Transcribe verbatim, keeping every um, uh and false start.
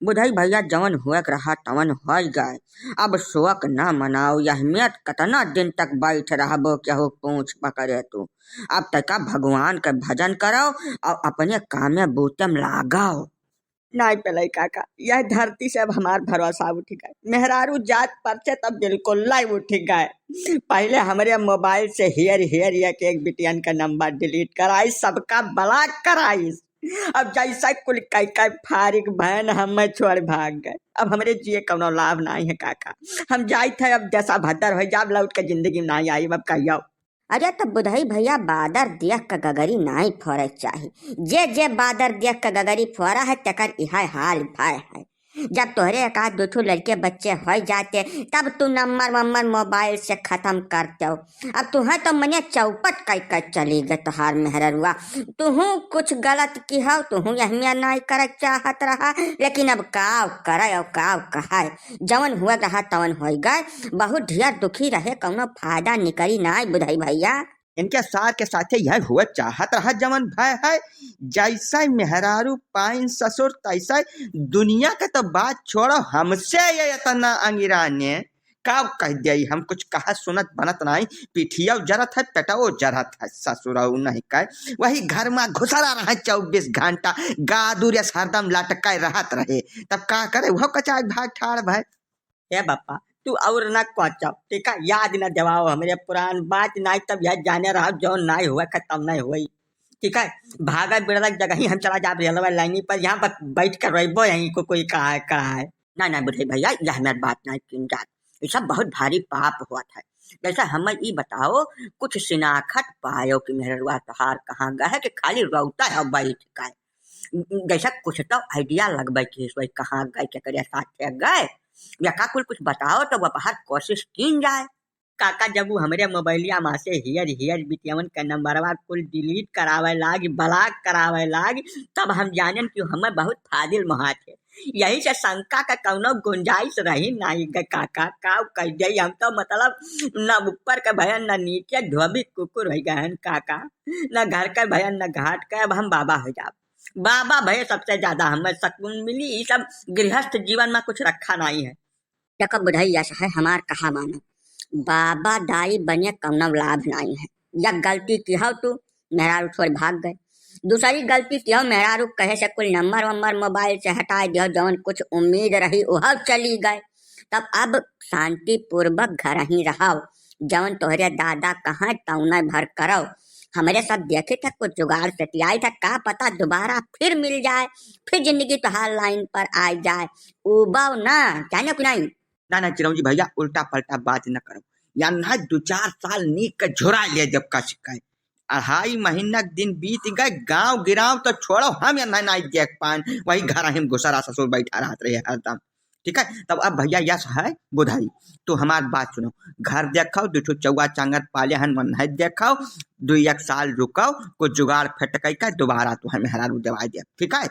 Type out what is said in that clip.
बुधई भइया, जवन हुए के रहा तवन होइ गए। अब शोक न मनाओ, अहमियत कतना दिन तक बैठ रहबो, केहू पूछ पकड़े तू। अब तका भगवान के भजन करो और अपने कामे बूते में लागो। नाई पेलई काका, यह धरती से अब हमार भरोसा उठ गए। मेहरारू जात पर से तब बिल्कुल लाई उठ गए। पहले हमरे मोबाइल से हेर हेर एक एक बिटियन का नंबर डिलीट कराई, सबका ब्लॉक कराई। अब जैसा कुल कई कई फारिग भयन हमें छोड़ भाग गए। अब हमरे जिए कौनो लाभ नाई है काका। हम जाइत है, अब जैसा भद्दर हो जाब, लौट के जिंदगी में नाई आई। अब कहियो। अरे तो बुधई भइया, बादर देख के गगरी नाई फोरे चाही। जे जे बादर देख के गगरी फोरा है, तेकर इहे हाल भय है। जब तोहरे एक आध दो ठो लड़के बच्चे हो जाते, तब तू नंबर वंबर मोबाइल से खत्म करते हो। अब तुहें तो मने चौपट कई कई चली गए तोहार मेहररुआ। तुहूँ कुछ गलत की हो, तुहूँ अहमिया नाई करे चाहत रहा, लेकिन अब काव करे और काव कहाए। जवन हुआ रहा तवन होइ गए। बहुत ढेर दुखी रहे, कौनो फायदा निकरी नाई बुधई भइया। इनके सार के साथे यह हुआ चाहत रहा जवन भय है। जैसे मेहरारू पाइन ससुर तैसे दुनिया के तो बात छोड़ो, हमसे ये इतना अंगिराने का कह दिया। हम कुछ कहा सुनत बनत नाई, पिठियो जरत है, पेटो जरत है, ससुरऊ नहीं कहे। वही घर में घुसरा रहे चौबीस घंटा, गादुर यस हरदम लटकाए रहत रहे। तब का करे, वह कचाक भाग ठाड़ भय। ए बापा, तू और ना कोचो, ठीक है? याद ना देवाओ हमरे पुरान बात, नाई तब यह जाने रहो, जौन नाई हुआ खत्म नहीं हुई, ठीक है? भागा बिड़लक जगह ही हम चला जाब रेलवे लाइनी पर, यहाँ पर बैठ कर रहबो यहीं को कोई कहा है, कहा है। ना, ना बुधई भइया, यह हमार बात नाई कीन जात। ये सब बहुत भारी पाप हुआ था। जैसे हमें ई बताओ, कुछ सिनाखत पायो कि मेहररुआ तोहार कहाँ गए है कि खाली रोता है बैठ के? जैसा कुछ तो आइडिया लगबे कि सोई कहाँ गए, केकरे साथे गए, या का कुल कुछ बताओ तो वह बाहर कोशिश कीन जाए। काका, जब वो हमरे मोबाइलिया में से हियर हियर बिटियवन के नंबरवा कुल डिलीट करावे लाग, ब्लॉक करावे लाग, तब हम जानेन कि हमें बहुत फाजिल मोहात है। यही से शंका का कौनो गुंजाइश रही नाई ग काका, का कह जाई, हम तो मतलब न ऊपर के भयन न नीचे, धोबी कुकुर हो गए हैं काका, न घर के भयन न घाट के, अब हम बाबा हो जाब। बाबा भय सबसे ज्यादा हमें सुकून मिली, ये सब गृहस्थ जीवन में कुछ रखा नहीं है। देखो बुधई यस है, हमार कहा मानो, बाबा दाई बने कौनो लाभ नाई है। या गलती की हो तू, मेहरारू छोड़ भाग गए। दूसरी गलती की हो, मेहरारू कहे से कुल नंबर वंबर मोबाइल से हटाए दियो, जौन कुछ उम्मीद रही वह चली गए। तब अब शांतिपूर्वक घर ही रहो, जौन तोहरे दादा कहाँ तौने भर करो। हमरे सब देखे थे कुछ जुगाड़ सेटियाई था, का पता दोबारा फिर मिल जाए, फिर जिंदगी तोहार लाइन पर आ जाए। उबाओ ना, जाने कि नहीं? ना, ना, चिरौंजी भइया, उल्टा पलटा बात न करो। या ना दो चार साल नीक के झुरा ले जब कस के। अढ़ाई महीना के दिन बीत गए, गांव गिराव तो छोड़ो, हम या ना, ना देख पाएन। वही घर हम घुसरा ससुर बैठा रहत रहे हरदम। ठीक है, तब अब भइया यस है बुधई, तो हमार बात सुनो। घर देखो, दो ठो चौवा चांगर पाले हन, वन्है देखो, दो एक साल रुको, कुछ जुगाड़ फटकाई का दोबारा तो हमें मेहरारू देवाई दे, ठीक है?